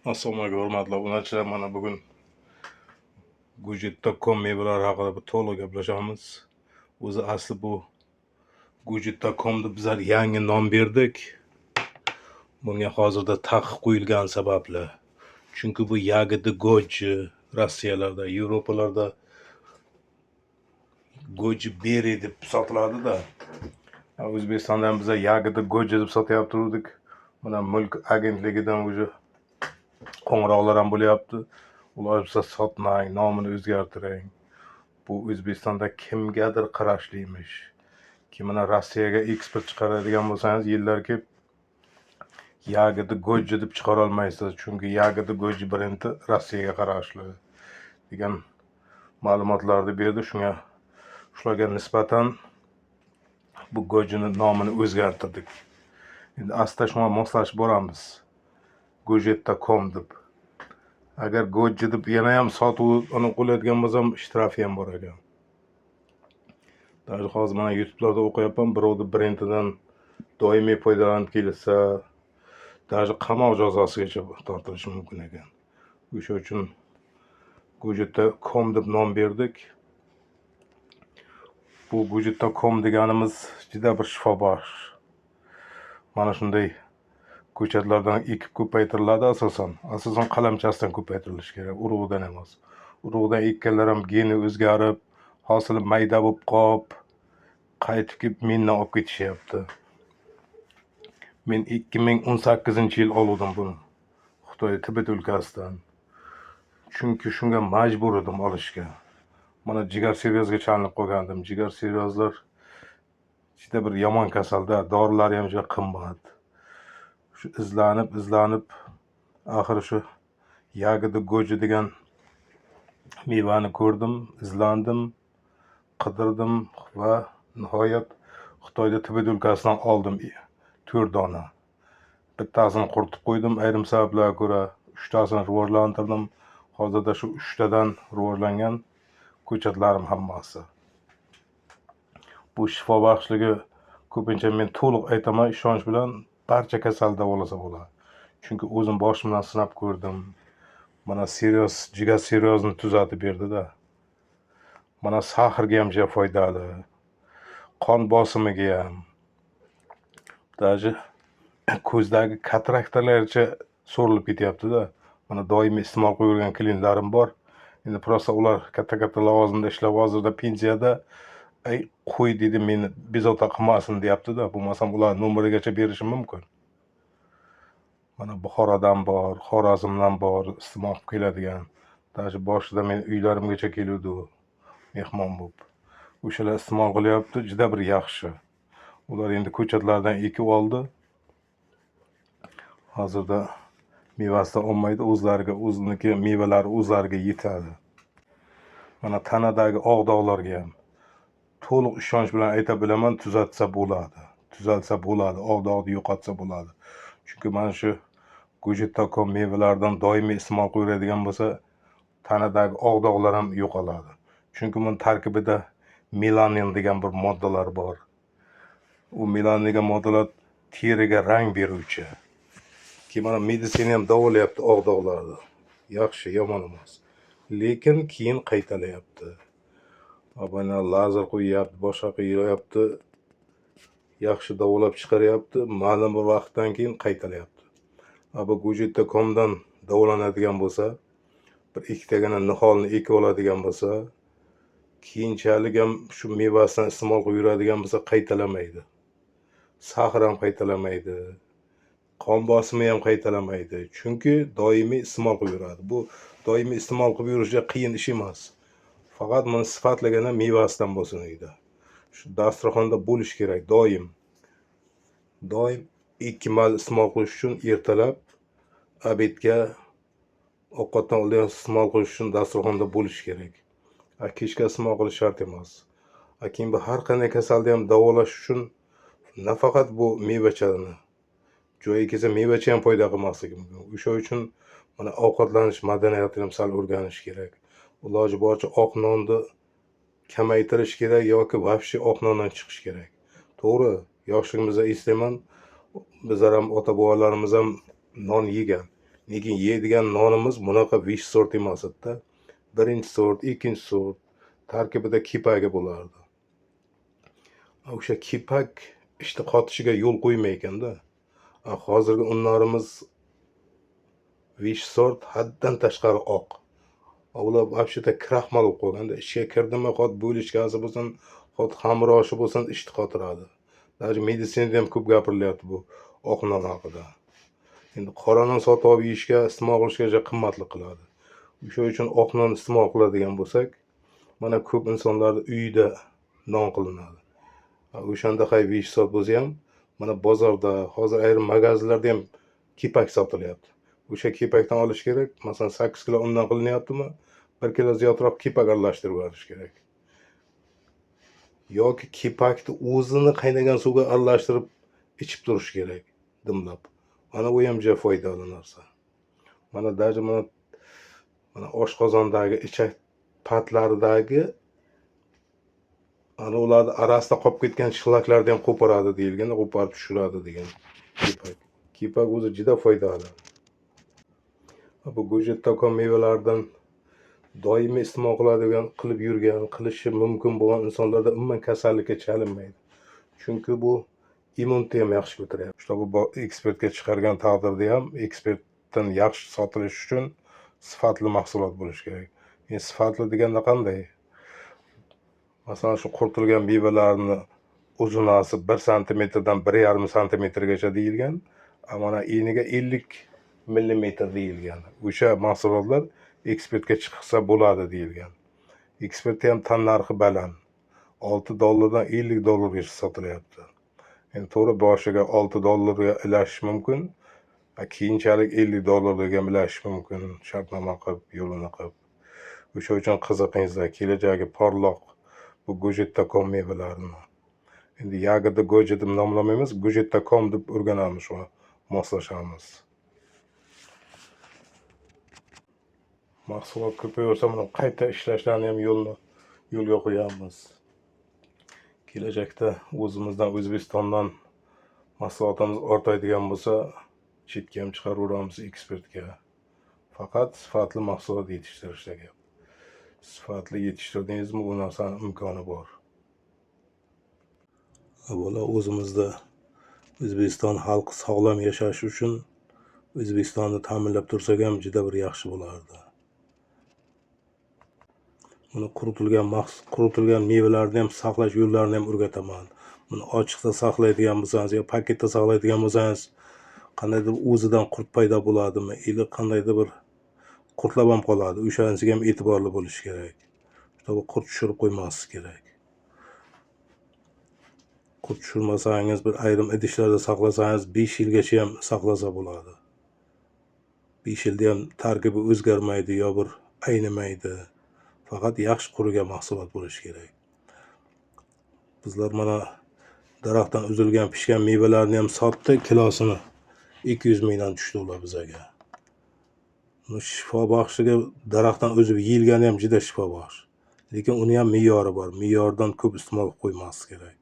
Assalomu alaykum, hurmatli obunachilar. Mana bugun Gujit.com mevalari haqida bir to'liq gaplashamiz. O'zi asli bu Gujit.comni bizlar yangi nom berdik. Bunga hozirda taqiq qo'yilgani sababli. Chunki bu ягоды goji Rossiyalarda, Yevropalarda goji berry deb sotiladi-da. O'zbekistonda ham biza ягоды goji deb sotyaptirdik. Mana mulk agentligidan уже qo'ng'iroqlar ham bo'lyapti. Ular bo'lsa sotmang, nomini o'zgartiring. Bu O'zbekistonda kimgadir qarashlimish. Keyin mana Rossiyaga eksport chiqaradigan bo'lsangiz, yillar kelib ягоды goji deb chiqara olmaysiz, chunki ягоды goji brendi Rossiyaga qarashli degan ma'lumotlarni berdi. Shunga, shularga nisbatan bu gojini nomini o'zgartirdik. Endi asta shunga moslashib boramiz. Gojetta.com deb. Agar goji deb yana ham sotuv uni qo'yadigan bo'lsam, shtrafi ham bor ekan. Даже hozir mana YouTube'larda o'qiyapman, birovni brendidan doimiy foydalanib kelsa, даже qamoq jazosigacha tortilishi mumkin ekan. O'sha uchun Gojetta.com deb nom berdik. Bu Gojetta.com deganimiz juda bir shifobaxsh. Mana shunday ko'chatlardan ekib ko'paytiriladi asosan. Asosan qalamchasidan ko'paytirilishi kerak, urug'idan emas. Urug'idan ekkanlar ham geni o'zgarib, hosili mayda bo'lib qolib, qaytib kelib mendan olib ketishyapti. Men 2018-yil oluvdim buni. Xitoy Tibet o'lkasidan. Chunki shunga majbur edim olishga. Mana jigar sirrozga chalinib qolgandim. Jigar sirrozlar juda bir yomon kasalda, dorilari ham juda qimmat. Shu izlanib, izlanib, axiri shu ягоды goji degan mevani ko'rdim, izlandim, qidirdim va nihoyat Xitoyda Tibet o'lkasidan oldim 4 dona. Bittasini quritib qo'ydim ayrim sabablarga ko'ra, uchtasini rivojlantirdim. Hozirda shu uchtadan rivojlangan ko'chatlarim hammasi. Bu shifobaxshligi ko'pincha men to'liq aytaman ishonch bilan, barcha kasalni davolasa bo'ladi. Chunki o'zim boshimdan sinab ko'rdim. Mana sirroz, jigar sirrozni tuzatib berdi-da. Mana сахар ga ham juda foydali. Qon bosimiga ham. Даже ko'zdagi kataraktalarcha so'rilib ketyapti-da. Mana doimiy iste'mol qilib yurgan klientlarim bor. Endi просто ular katta-katta lavozimda ishlab, hozirda pensiyada. "Ay, qo'y", dedi, "meni bezovta qilmasin", deyapti-da. Bo'lmasam ular nomerigacha berishim mumkin. Mana Buxorodan bor, Xorazmdan bor iste'mol qilib keladigan. Даже boshida meni uylarimgacha keluvdi u mehmon bo'lib. O'shalar iste'mol qilyapti, juda bir yaxshi. Ular endi ko'chatlardan ekib oldi. Hozirda mevasidan olmaydi, o'zlariga, o'ziniki mevalari o'zlariga yetadi. Mana tanadagi oq dog'larga ham to'liq ishonch bilan ayta bilaman, tuzatsa bo'ladi. Tuzalsa bo'ladi, oq dog'ni yo'qotsa bo'ladi. Chunki mana shu Gujit.com mevalaridan doimiy iste'mol qilaveradigan bo'lsa, tanadagi oq dog'lar ham yo'qoladi. Chunki buni tarkibida melanin degan bir moddalar bor. U melanin degan moddalar teriga rang beruvchi. Keyin mana meditsina ham davolayapti oq dog'larni. Yaxshi, yomon emas. Lekin keyin qaytalayapti. Mana lazer qo'yyapti, boshqa qilyapti. Yaxshi davolab chiqaryapti, ma'lum bir vaqtdan keyin qaytalayapti. A bu Gujit.comdan davolanadigan bo'lsa, bir ikkitagina niholni ekib oladigan bo'lsa, keyinchalik ham shu mevasidan iste'mol qilib yuradigan bo'lsa, qaytalamaydi. Сахар ham qaytalamaydi. Qon bosimi ham qaytalamaydi. Chunki doimiy iste'mol qilib yuradi. Bu doimiy iste'mol qilib yurish juda qiyin ish emas. Faqat buni sifatligini mevasidan bo'lsin uyda. Shu dasturxonda bo'lishi kerak doim. Doim ikki mahal iste'mol qilish uchun, ertalab, обед ga, ovqatdan oldin iste'mol qilish uchun dasturxonda bo'lishi kerak. A kechga iste'mol qilish shart emas. A keyin bu har qanday kasalni ham davolash uchun nafaqat bu mevachani, joyi kelsa mevacha ham foyda qilmasligi mumkin. O'sha uchun mana ovqatlanish madaniyatini ham sal o'rganish kerak. Iloji boricha oq nonni kamaytirish kerak yoki вообще oq nondan chiqish kerak. To'g'ri, yoshligimizda eslayman, bizlar ham, ota bobolarimiz ham non yegan. Lekin yeydigan nonimiz bunaqa 5 sort emas edi-da. Birinchi sort, ikkinchi sort tarkibida kepagi bo'lardi. O'sha kepak ishni qotishiga yo'l qo'ymay ekanda. Hozirgi unlarimiz 5 sort haddan tashqari oq. Ular вообще-то kraxmal bo'lib qolganda, ishga kirdimi, xot bulichkasi bo'lsin, xot xamir oshi bo'lsin, ishni qotiradi. Даже meditsinada ham ko'p gapirilyapti bu oq non haqida. Endi qora non sotib olib yeyishga, iste'mol qilishga juda qimmatlik qiladi. O'sha uchun oq non iste'mol qiladigan bo'lsak, mana ko'p insonlarni uyida non qilinadi. O'shanda hay 5 sort bo'lsa ham, mana bozorda, hozir ayrim magazinlarda ham kepak sotilyapti. O'sha kepakdan olish kerak. Masalan, 8 kilo undan qilinyaptimi, 1 kilo ziyodroq kepak aralashtirib yuborish kerak. Yoki kepakni o'zini qaynagan suvga aralashtirib ichib turish kerak, dimlab. Mana bu ham juda foydali narsa. Mana даже mana oshqozondagi, ichak patlaridagi ana ularni orasida qolib ketgan shlaklarni ham qo'poradi deyilgan, qo'porib tushiradi degan kepak. Kepak o'zi juda foydali. Bu go'jattakon mevalaridan doimiy iste'mol qiladigan, qilib yurgan, qilishi mumkin bo'lgan insonlarda umuman kasallikka chalinmaydi. Chunki bu immunitetni ham yaxshi ko'taryapti. Чтобы eksportga chiqargan taqdirda ham eksportdan yaxshi sotilishi uchun sifatli mahsulot bo'lishi kerak. Endi sifatli deganda qanday? Masalan, shu quritilgan mevalarni uzunasi 1 santimetrdan 1,5 santimetrgacha deyilgan, mana eniga 50 millimetr deyilgan. O'sha mahsulotlar eksportga chiqsa bo'ladi deyilgan. Eksportda ham tan narxi baland. 6 dollardan 50 dollargacha sotilyapti. Endi to'g'ri, boshiga 6 dollarga ilashish mumkin, keyinchalik 50 dollarga ham ilashish mumkin, shartnoma qilib, yo'lini qilib. O'sha uchun qiziqingizlar, kelajagi porloq bu go'jattakon mevalarini. Endi ягода goji deb nomlamaymiz, go'jattakon deb o'rganamiz, shuni moslashamiz. Mahsulot ko'payaversa, buni qayta ishlashlarni ham yo'lni yo'lga qo'yamiz. Kelajakda o'zimizdan, O'zbekistondan mahsulotimiz ortadigan bo'lsa, chetga ham chiqaraveramiz eksportga. Faqat sifatli mahsulot yetishtirishda gap. Sifatli yetishtirdingizmi, u narsani imkoni bor. Avvalo o'zimizda O'zbekiston xalqi sog'lom yashashi uchun O'zbekistonni ta'minlab tursak ham juda bir yaxshi bo'lardi. Buni quritilgan mevalarni ham saqlash yo'llarini ham o'rgataman. Buni ochiqda saqlaydigan bo'lsangiz yo paketda saqlaydigan bo'lsangiz, qandaydir o'zidan qurt paydo bo'ladimi, или qandaydir bir qurtlab ham qoladi. O'shanisiga ham e'tiborli bo'lish kerak. Чтобы qurt tushirib qo'ymaslik kerak. Qurt tushirmasangiz, bir ayrim idishlarda saqlasangiz 5 yilgacha ham saqlasa bo'ladi. 5 yilda ham tarkibi o'zgarmaydi yo bir aynimaydi. Faqat yaxshi qurigan mahsulot bo'lishi kerak. Bizlar mana daraxtdan uzilgan pishgan mevalarni ham sotdik, kilosini 200 mingdan tushdi ular bizaga. Bu shifobaxshiga daraxtdan uzib yeyilgani ham juda shifobaxsh. Lekin uni ham me'yori bor. Me'yordan ko'p iste'mol qilib qo'ymaslik kerak.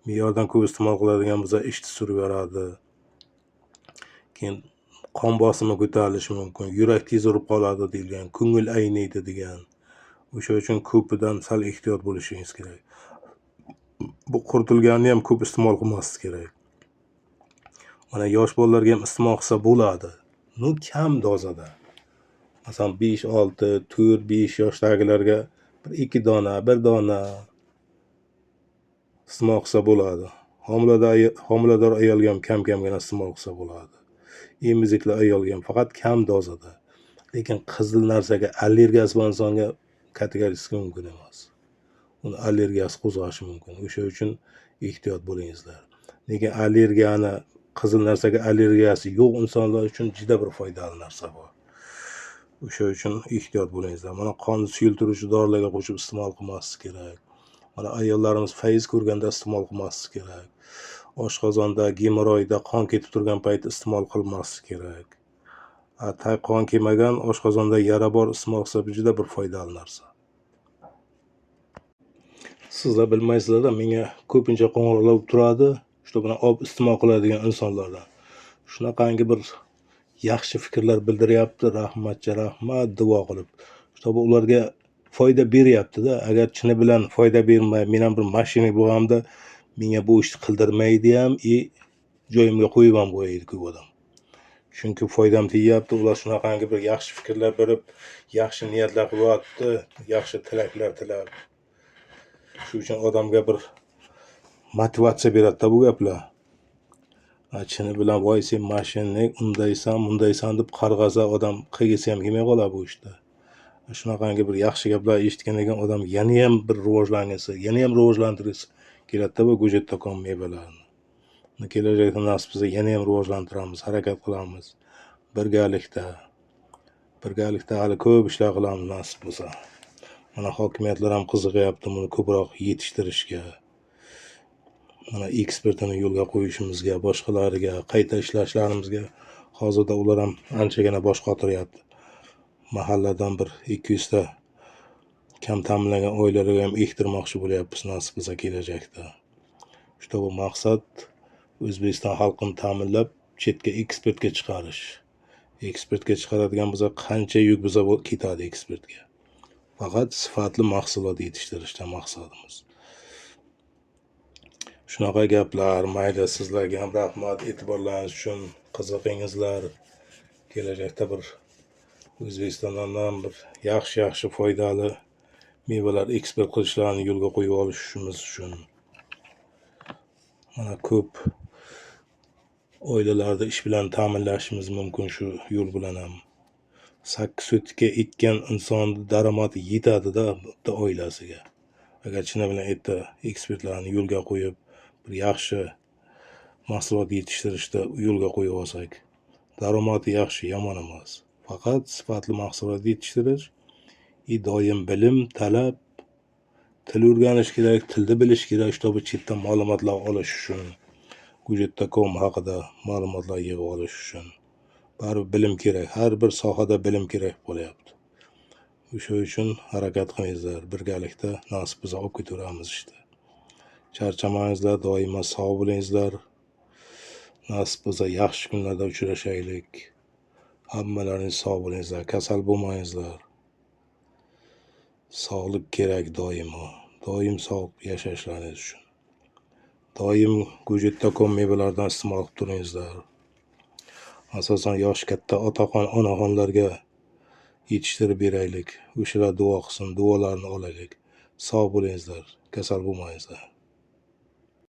Me'yordan ko'p iste'mol qiladigan bo'lsa, ishni surib yuboradi. Keyin qon bosimi ko'tarilishi mumkin, yurak tez urib qoladi deyilgan, ko'ngil ayniydi degan. O'sha uchun ko'pidan sal ehtiyot bo'lishingiz kerak. Bu quritilganni ham ko'p iste'mol qilmaslik kerak. Mana yosh bolalarga ham iste'mol qilsa bo'ladi. Ну, kam dozada. Masalan, 5, 6, 4, 5 yoshdagilarga bir 2 dona, 1 dona iste'mol qilsa bo'ladi. Homilador ayolga ham kam-kamgina iste'mol qilsa bo'ladi. Emizikli ayolga ham faqat kam dozada. Lekin qizil narsaga allergiyasi bor insonga kategorически mumkin emas. Uni allergiyasi qo'zg'ashi mumkin. O'sha uchun ehtiyot bo'lingizlar. Lekin allergiyani, qizil narsaga allergiyasi yo'q insonlar uchun juda bir foydali narsa bu. O'sha uchun ehtiyot bo'lingizlar. Mana qonni suyultiruvchi dorilarga qo'shib iste'mol qilmaslik kerak. Mana ayollarimiz fayz ko'rganda iste'mol qilmaslik kerak. Oshqozonda, gemoroyda qon ketib turgan paytda iste'mol qilmaslik kerak. Tay qon kelmagan, oshqozonda yara bor iste'mol qilsa juda bir foydali narsa. Sizlar bilmaysizlar-da, menga ko'pincha qo'ng'iroqlar bo'lib turadi, shu bilan olib iste'mol qiladigan insonlardan. Shunaqangi bir Yaxshi fikrlar bildiryapti, rahmatcha rahmat, duo qilib. Чтобы ularga foyda beryapti-da. Agar chini bilan foyda bermay, men ham bir мошенник bo'lganimda menga bu ishni qildirmaydi ham и joyimga qo'yib ham qo'yaydi ko'p odam. Chunki foydam tegyapti, ular shunaqangi bir yaxshi fikrlar berib, yaxshi niyatlar qilyapti, yaxshi tilaklar tilab. Shu uchun odamga bir motivatsiya beradi-da bu gaplar. Chini bilan voy sen мошенник, undaysan, bundaysan deb qarg'asa, odam qilgisi ham kelmay qoladi bu ishda. Shunaqangi bir yaxshi gaplar eshitgandan keyin odam yanayam bir rivojlangisi, yanayam rivojlantirgisi keladida bu go'jat.com mevalarini. Kelajakda nasib qilsa yanayam rivojlantiramiz, harakat qilamiz. Birgalikda, birgalikda hali ko'p ishlar qilamiz nasib bo'lsa. Mana hokimiyatlar ham qiziqyapti buni ko'proq yetishtirishga. Mana eksportini yo'lga qo'yishimizga, boshqalariga qayta ishlashlarimizga hozirda ular ham anchagina bosh qotiryapti. Mahalladan bir 200 ta kam ta'minlangan oilalarga ham ektirmoqchi bo'lyapmiz nasib qilsa kelajakda. Чтобы maqsad O'zbekiston xalqini ta'minlab, chetga eksportga chiqarish. Eksportga chiqaradigan bo'lsa, qancha yuk bo'lsa ketadi eksportga. Faqat sifatli mahsulot yetishtirishdan maqsadimiz. Shunaqa gaplar, mayli, sizlarga ham rahmat e'tiborlaringiz uchun, qiziqingizlar. Kelajakda bir O'zbekistondan ham bir yaxshi-yaxshi foydali mevalar eksport qilishlarini yo'lga qo'yib olishimiz uchun. Mana ko'p oilalarni ish bilan ta'minlashimiz mumkin shu yo'l bilan ham. 8 sotka ekkan insonni daromadi yetadi-da bitta oilasiga. Agar chini bilan erta ekspertlarni yo'lga qo'yib, bir yaxshi mahsulot yetishtirishda yo'lga qo'yib olsak, daromadi yaxshi, yomon emas. Faqat sifatli mahsulot yetishtirish и doim bilim talab, til o'rganish kerak, tilni bilish kerak, чтобы chetdan ma'lumotlar olish uchun, Gujat.com haqida ma'lumotlar yig'ib olish uchun. Baribir bilim kerak, har bir sohada bilim kerak bo'lyapti. O'sha uchun harakat qilingizlar, birgalikda nasib bo'lsa olib ketaveramiz ishni. Charchamangizlar, doimo sog' bo'lingizlar. Nasib bo'lsa yaxshi kunlarda uchrashaylik. Hammalaringiz sog' bo'lingizlar, kasal bo'lmangizlar. Sog'lik kerak doimo. Doim sog' yashashlaringiz uchun. Doim Gujat.com mevalaridan iste'mol qilib turingizlar. Asosan yoshi katta otaxon, onaxonlarga yetishtirib beraylik. O'shalar duo qilsin, duolarini olaylik. Sog' bo'lingizlar, kasal bo'lmangizlar.